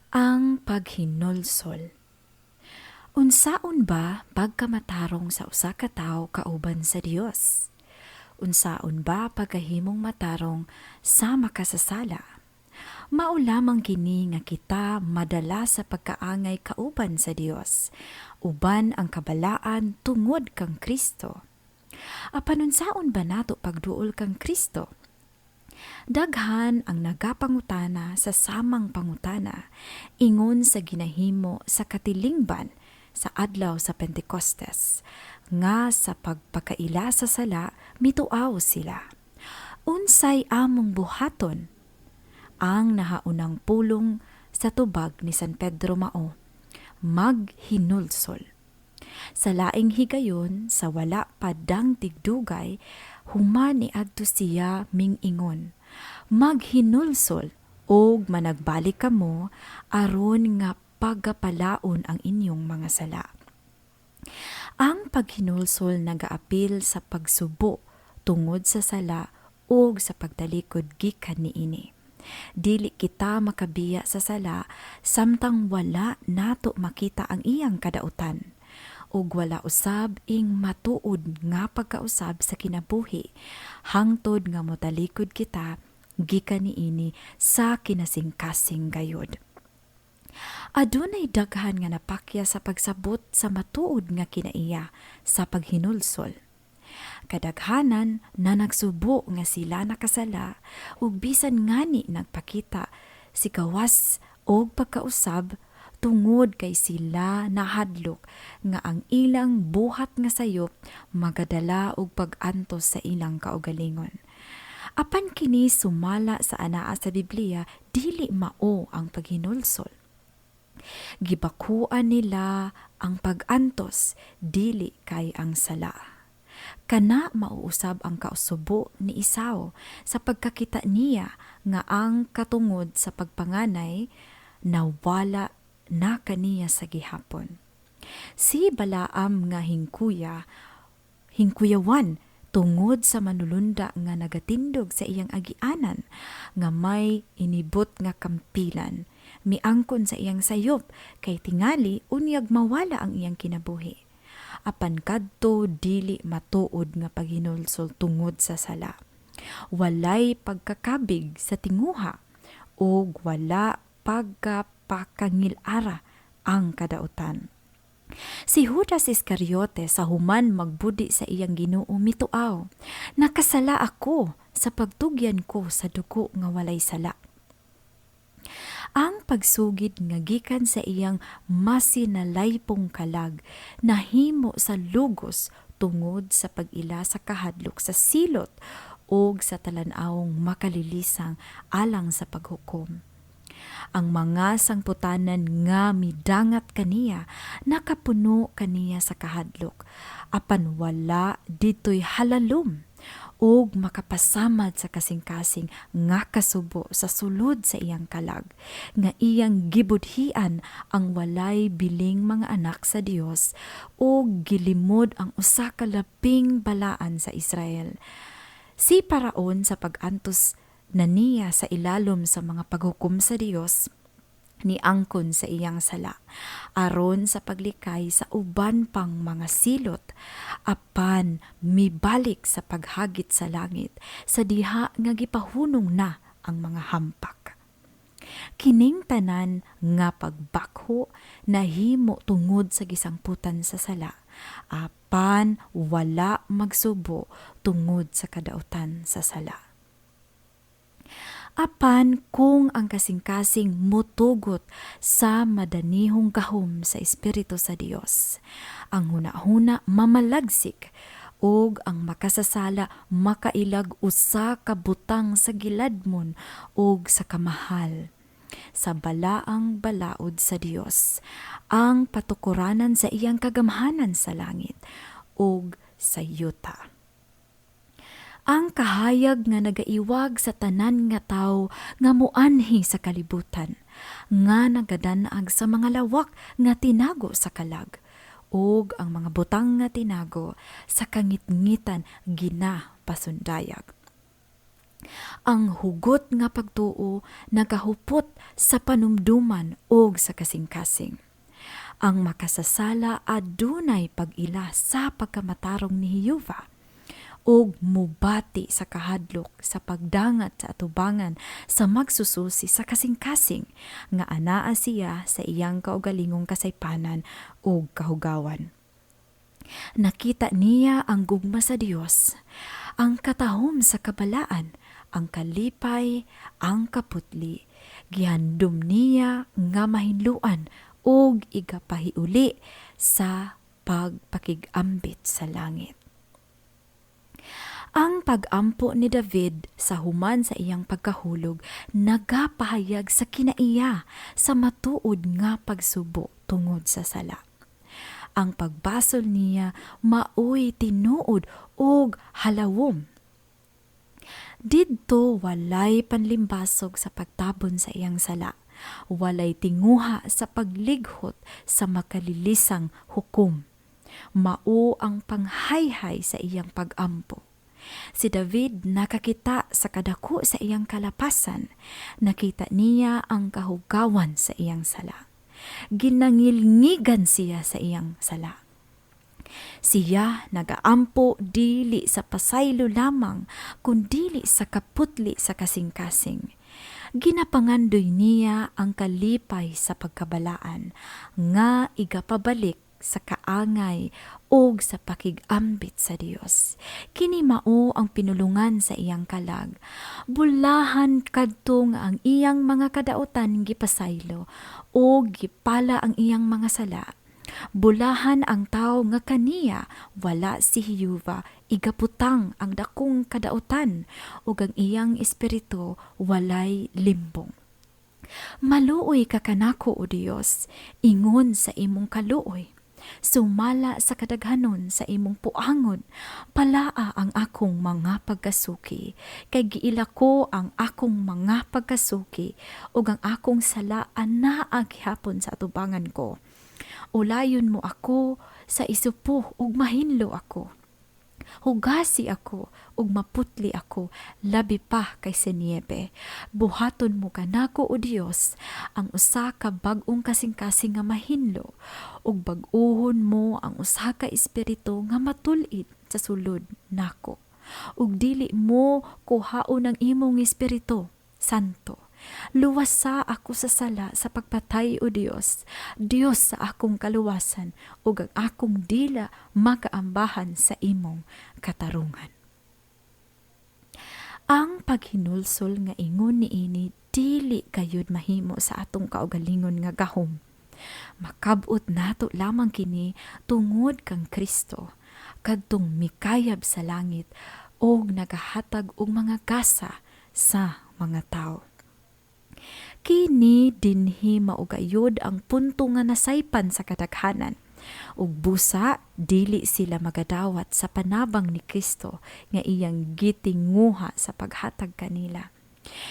Ang paghinulsol. Unsaon ba pagkamatarong sa usa ka tawo kauban sa Dios? Unsaon ba pagkahimong matarong sa makasasala? Mao lamang kini nga kita madala sa pagkaangay kauban sa Dios, uban ang kabalaan tungod kang Kristo. Apan unsaon ba nato pagduol kang Kristo? Daghan ang nagapangutana sa samang pangutana, ingon sa ginahimo sa katilingban sa adlaw sa Pentecostes, nga sa pagpakaila sa sala mituaw sila. Unsay among buhaton? Ang nahaunang pulong sa tubag ni San Pedro mao, maghinulsol. Sa laing higayon, sa wala pa dang tigdugay, human niadto siya ming-ingon, maghinulsol og managbalik kamo aron nga pagapalaon ang inyong mga sala. Ang paghinulsol nagaapil sa pagsubo tungod sa sala ug sa pagtalikod gikan niini. Dili kita makabiya sa sala samtang wala nato makita ang iyang kadautan ug wala usab ing matuod nga pagkausab sa kinabuhi hangtod nga motalikod kita gikan niini sa kinasingkasing gayod. Adunay daghan nga napakya sa pagsabot sa matuod nga kinaiya sa paghinulsol. Kadaghanan na nagsubo nga sila nakasala ug bisan ngani nagpakita si gawas og pagkausab tungod kay sila nahadlok nga ang ilang buhat nga sayop magadala og pag-antos sa ilang kaugalingon. Apan kini sumala sa anaa sa Biblia, dili mao ang paghinulsol. Gibakuan nila ang pag-antos, dili kay ang sala. Kana mauusab ang kausubo ni Esau sa pagkakita niya nga ang katungod sa pagpanganay nawala na kaniya sa gihapon. Si Balaam nga hingkuyawan tungod sa manulunda nga nagatindog sa iyang agianan nga may inibot nga kampilan, miangkon sa iyang sayop kay tingali unyag mawala ang iyang kinabuhi. Apan kadto dili matuod nga paghinulsol tungod sa sala. Walay pagkakabig sa tinguha ug wala pagkapakangil-ara ang kadautan. Si Judas Iscariote sa human magbudi sa iyang Ginoo mituaw, nakasala ako sa pagtugyan ko sa dugo nga walay sala. Ang pagsugid nga gikan sa iyang masinalaypong kalag nahimo sa lugos tungod sa pag-ila sa kahadlok sa silot ug sa talan-awong makalilisang alang sa paghukom. Ang mga sangputanan nga midangat kaniya nakapuno kaniya sa kahadlok, apan wala dito'y halalom ug makapasamad sa kasing-kasing nga kasubo sa sulod sa iyang kalag, nga iyang gibudhian ang walay biling mga anak sa Dios ug gilimod ang usa ka labing balaan sa Israel. Si Paraon sa pag-antos na niya sa ilalom sa mga paghukom sa Dios, niangkon sa iyang sala aron sa paglikay sa uban pang mga silot, apan mibalik sa paghagit sa langit sa diha nga gipahunong na ang mga hampak. Kining tanan nga pagbakho nahimo tungod sa gisangputan sa sala, apan wala magsubo tungod sa kadautan sa sala. Apan kung ang kasing-kasing mutugot sa madanihong gahom sa Espiritu sa Dios, ang hunahuna mamalagsik ug ang makasasala makailag usa ka butang sa giladmon ug sa kamahal sa balaang balaod sa Dios, ang patukuranan sa iyang kagamhanan sa langit ug sa yuta. Ang kahayag nga nagaiwag sa tanan nga tawo nga muanhi sa kalibutan, nga nagadanag sa mga lawak nga tinago sa kalag, ug ang mga butang nga tinago sa kangitngitan ginapasundayag. Ang hugot nga pagtuo nagahupot sa panumduman og sa kasing-kasing. Ang makasasala adunay pag-ila sa pagkamatarong ni Jehova ug mubati sa kahadlok sa pagdangat sa atubangan sa magsususi sa kasing-kasing nga anaa siya sa iyang kaugalingong kasaypanan ug kahugawan. Nakita niya ang gugma sa Dios, ang katahom sa kabalaan, ang kalipay, ang kaputli. Gihandom niya nga mahinluan ug igapahiuli sa pagpakig-ambit sa langit. Ang pag-ampo ni David sa human sa iyang pagkahulog nagapahayag sa kinaiya sa matuod nga pagsubo tungod sa sala. Ang pagbasol niya maoy tinuod og halawom. Didto walay panlimbasog sa pagtabon sa iyang sala. Walay tinguha sa paglighot sa makalilisang hukom. Mao ang panghayhay sa iyang pagampo. Si David nakakita sa kadako sa iyang kalapasan. Nakita niya ang kahugawan sa iyang sala. Ginangilngigan siya sa iyang sala. Siya nagaampo dili sa pasaylo lamang, kundili sa kaputli sa kasing-kasing. Ginapangandoy niya ang kalipay sa pagkabalaan nga igapabalik sa kaangay og sa pakigambit sa Dios. Kini mao ang pinulungan sa iyang kalag. Bulahan kadto nga ang iyang mga kadautan gipasaylo og gipala ang iyang mga sala. Bulahan ang tawo nga kaniya wala si Jehova igaputang ang dakong kadautan ug ang iyang espiritu walay limbong. Maluoy ka kanako, O Dios, ingon sa imong kaluoy. Sumala sa kadaghanon sa imong puangon, palaa ang akong mga pagkasuki, kay giila ko ang akong mga pagkasuki, ug ang akong sala anaa gihapon sa atubangan ko. Ulayon mo ako sa isupo ug mahinlo ako. Hugasi ako ug maputli ako, labi pa kaysa niyebe. Buhaton mo kanako, O Dios, ang usa ka bag-ong kasing-kasing nga mahinlo, ug bag-uhon mo ang usa ka espiritu nga matul-id sa sulod nako. Ug dili mo kuhaon ang imong Espiritu Santo. Luwasa ako sa sala sa pagpatay, O Dios, Dios sa akong kaluwasan, ug ang akong dila makaambahan sa imong katarungan. Ang paghinulsol nga ingon niini dili gayud mahimo sa atong kaugalingon nga gahom. Makab-ot nato lamang kini tungod kang Kristo, kadtong mikayab sa langit og nagahatag og mga gasa sa mga tawo. Kini dinhi mao gayud ang punto nga nasaypan sa kadaghanan. Ug busa dili sila magadawat sa panabang ni Kristo nga iyang gitinguha sa paghatag kanila.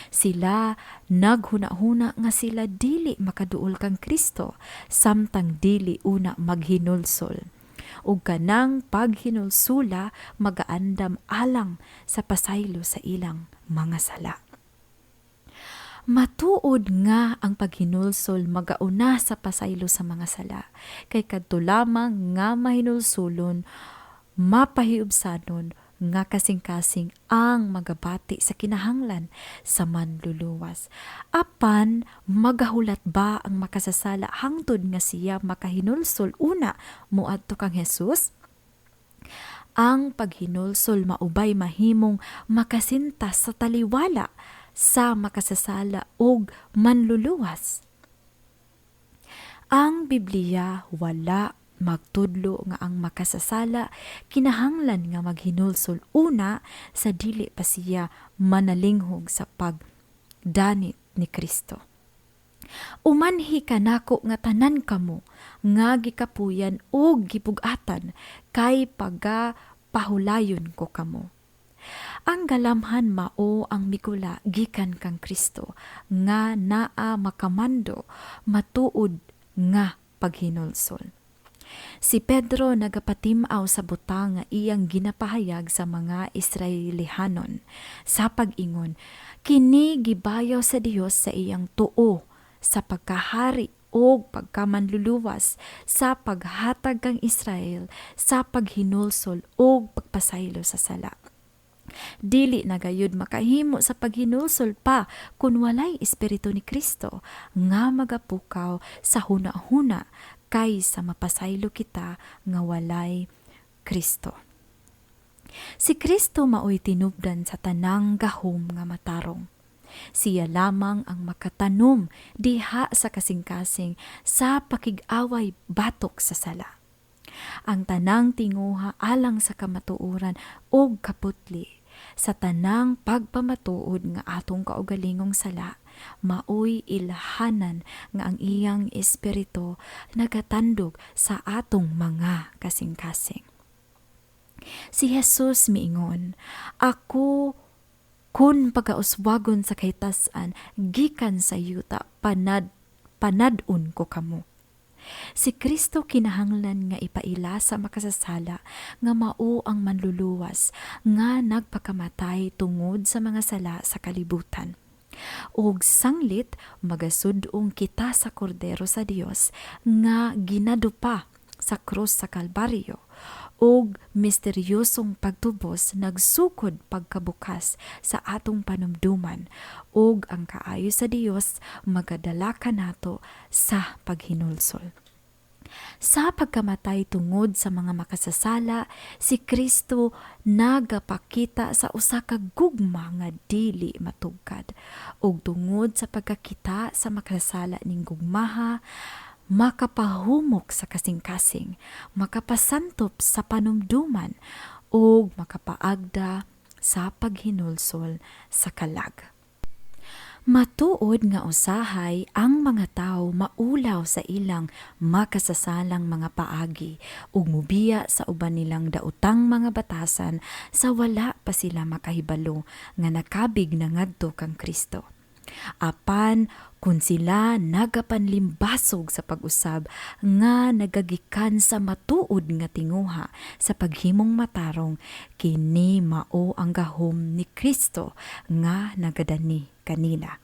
Sila naghuna-huna nga sila dili makaduol kang Kristo samtang dili una maghinulsol. Ug kanang paghinulsula magaandam alang sa pasaylo sa ilang mga sala. Matuod nga ang paghinulsol magauna sa pasaylo sa mga sala, kay kadto lamang nga mahinulsulon, mapahiubsanon nga kasing-kasing ang magabati sa kinahanglan sa manluluwas. Apan magahulat ba ang makasasala hangtod nga siya makahinulsol una moadto kang Jesus? Ang paghinulsol maubay mahimong makasintas sa taliwala sa makasasala og manluluwas? Ang Biblia wala magtudlo nga ang makasasala kinahanglan nga maghinulsol una sa dili pa siya manalinghog sa pagdanit ni Kristo. Umanhi kanako nga tanan kamo nga gikapuyan og gibug-atan, kay paga pahulayon ko kamo. Ang galamhan mao ang migula gikan kang Kristo nga naa makamando matuod nga paghinulsol. Si Pedro nagapatim-aw sa butang nga iyang ginapahayag sa mga Israelihanon sa pag-ingon, kini gibayaw sa Dios sa iyang tuo sa pagkahari og pagkamanluluwas sa paghatag kang Israel sa paghinulsol og pagpasaylo sa sala. Dili na gayud makahimo sa paghinulsol pa kun walay espiritu ni Kristo nga magapukaw sa huna-huna kay sa mapasaylo kita nga walay Kristo. Si Kristo maoy tinubdan sa tanang gahom nga matarong. Siya lamang ang makatanom diha sa kasing-kasing sa pakig-away batok sa sala. Ang tanang tinguha alang sa kamatuoran og kaputli sa tanang pagpamatuod nga atong kaugalingong sala, maoy ilhanan nga ang iyang espiritu nagatandog sa atong mga kasing-kasing. Si Jesus miingon, "Ako kun pagauswagon sa kahitasan gikan sa yuta, panad-on ko kamo." Si Kristo kinahanglan nga ipaila sa makasasala nga mao ang manluluwas nga nagpakamatay tungod sa mga sala sa kalibutan. Ug sanglit magasud-ong kita sa kordero sa Dios nga ginadupa sa krus sa Kalbaryo ug misteryosong pagtubos nagsukod pagkabukas sa atong panumduman, ug ang kaayo sa Dios magadala kanato sa paghinulsol. Sa pagkamatay tungod sa mga makasasala, si Kristo nagapakita sa usa ka gugma nga dili matugkad. Ug tungod sa pagkakita sa makasasala ning gugmaha, makapahumok sa kasing-kasing, makapasantop sa panumduman, ug makapaagda sa paghinulsol sa kalag. Matuod nga usahay ang mga tawo maulaw sa ilang makasasalang mga paagi ug mubiya sa uban nilang daotang mga batasan sa wala pa sila makahibalo nga nakabig na ngadto kang Kristo. Apan kun sila nagapanlimbasog sa pag-usab nga nagagikan sa matuod nga tinguha sa paghimong matarong, kini mao ang gahom ni Kristo nga nagadani kanila.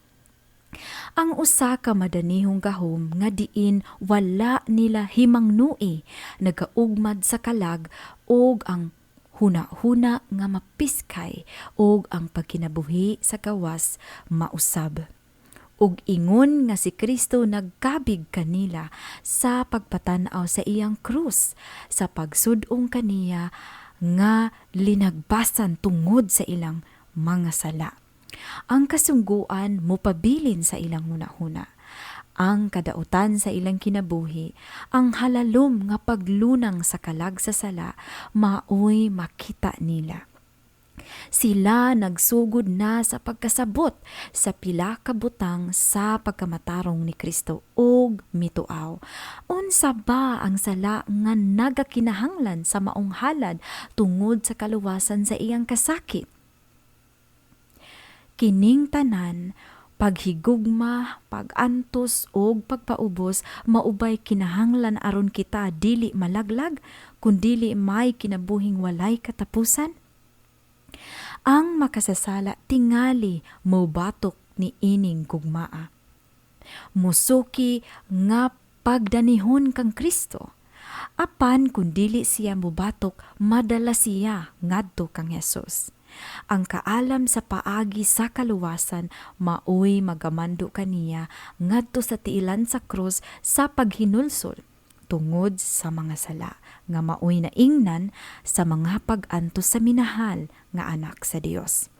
Ang usa ka madanihong gahom nga diin wala nila himangnui nagaugmad sa kalag og ang huna-huna nga mapiskay og ang pagkinabuhi sa gawas mausab. Ug ingon nga si Kristo nagkabig kanila sa pagpatan-aw sa iyang krus, sa pagsud-ong kaniya nga linagbasan tungod sa ilang mga sala. Ang kasungguan mopabilin sa ilang hunahuna. Ang kadautan sa ilang kinabuhi, ang halalom nga paglunang sa kalag sa sala, maoy makita nila. Sila nagsugod na sa pagkasabot sa pila ka butang sa pagkamatarong ni Kristo ug mituaw. Unsa ba ang sala nga nagakinahanglan sa maong halad tungod sa kaluwasan sa iyang kasakit? Kining tanan, paghigugma, pagantos ug pagpaubos, maubay kinahanglan aron kita dili malaglag kun dili may kinabuhing walay katapusan? Ang makasasala tingali mobatok ni ining gugmaa. Musuki nga pagdanihon kang Kristo. Apan kun dili siya mobatok, madala siya ngadto kang Hesus. Ang kaalam sa paagi sa kaluwasan maoy magamando kaniya ngadto sa tiilan sa krus sa paghinulsol tungod sa mga sala nga maoy naingnan sa mga pag-antos sa minahal nga anak sa Dios.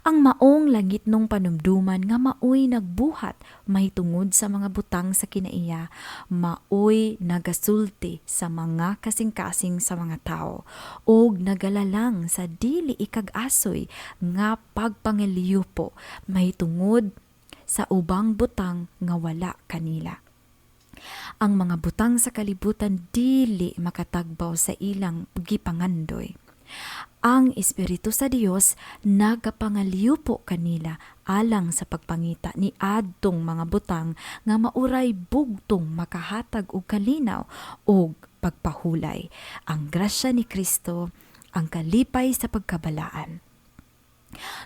Ang maong langitnong panumduman nga maoy nagbuhat mahitungod sa mga butang sa kinaiya, maoy nagasulti sa mga kasing-kasing sa mga tao og nagalalang sa dili ikag-asoy nga pagpangelyupo mahitungod sa ubang butang nga wala kanila. Ang mga butang sa kalibutan dili makatagbaw sa ilang gipangandoy. Ang Espiritu sa Dios nagapangalyupo kanila Alang sa pagpangita ni adtong mga butang nga mauray bugtong makahatag og kalinaw og pagpahulay. Ang grasya ni Kristo, ang kalipay sa pagkabalaan.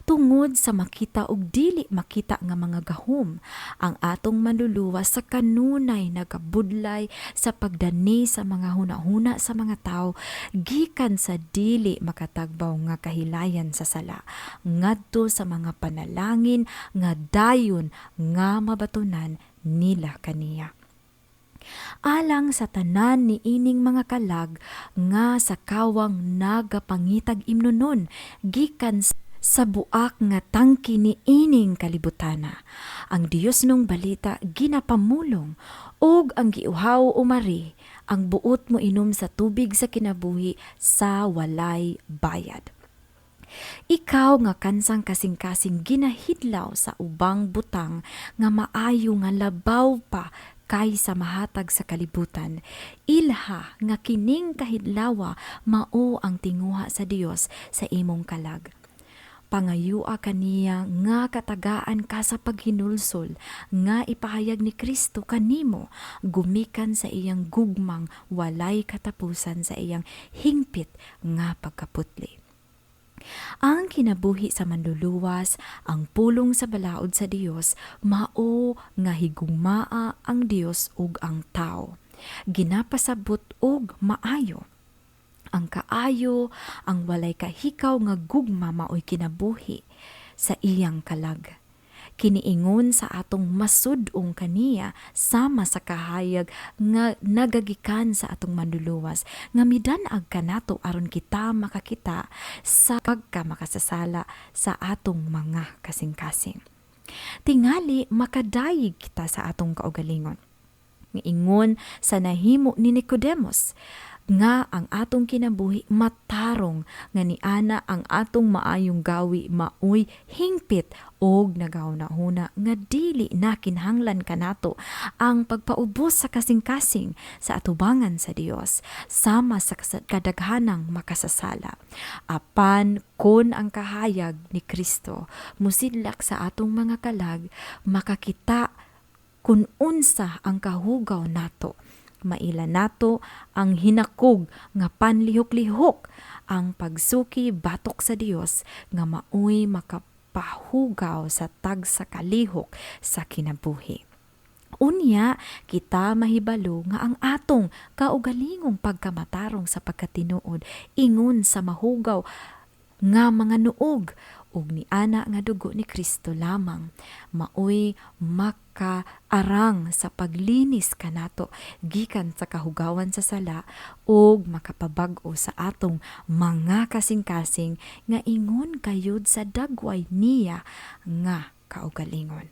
Tungod sa makita og dili makita nga mga gahom, ang atong Manluluwas sa kanunay nagabudlay sa pagdani sa mga hunahuna sa mga tawo gikan sa dili makatagbaw nga kahilayan sa sala ngadto sa mga panalangin nga dayon nga mabatunan nila kaniya. Alang sa tanan ni ining mga kalag nga sa kawang nagapangitag imnonon gikan sa buak nga tangki ni ining kalibutana. Ang Dios nung balita ginapamulong ug ang giuhaw umari ang buot mo inom sa tubig sa kinabuhi sa walay bayad. Ikaw nga kansang kasing-kasing ginahidlaw sa ubang butang nga maayo nga labaw pa kaysa mahatag sa kalibutan. Ilha nga kining kahidlawa mao ang tinguha sa Dios sa imong kalag. Pangayua kaniya nga katagaan ka sa paghinulsol nga ipahayag ni Kristo kanimo gumikan sa iyang gugmang walay katapusan sa iyang hingpit nga pagkaputli. Ang kinabuhi sa Manluluwas, ang pulong sa balaod sa Dios, mao nga higugmaa ang Dios ug ang tao. Ginapasabot og maayo. Ang kaayo, ang walay kahikaw nga gugma maoy kinabuhi sa iyang kalag. Kiniingon sa atong masud-ong kaniya sama sa kahayag nga nagagikan sa atong Manluluwas nga midan-ag kanato aron kita makakita sa pagkamakasasala sa atong mga kasing-kasing. Tingali makadayeg kita sa atong kaugalingon. Ingon sa nahimo ni Nicodemus nga ang atong kinabuhi matarong nga niana ang atong maayong gawi maoy hingpit og nagahuna-huna nga dili na kinahanglan kanato ang pagpaubos sa kasing-kasing sa atubangan sa Dios sama sa kadaghanang makasasala. Apan kon ang kahayag ni Kristo musidlak sa atong mga kalag, makakita kun unsa ang kahugaw nato. Maila nato ang hinakog nga panlihok-lihok ang pagsuki batok sa Dios nga maoy makapahugaw sa tagsa kalihok sa kinabuhi. Unya, kita mahibalo nga ang atong kaugalingong pagkamatarong sa pagkatinuod ingon sa mahugaw nga mga nuog ug niana nga dugo ni Kristo lamang maoy makaarang sa paglinis kanato gikan sa kahugawan sa sala ug makapabag-o sa atong mga kasing-kasing nga ingon kayod sa dagway niya nga kaugalingon.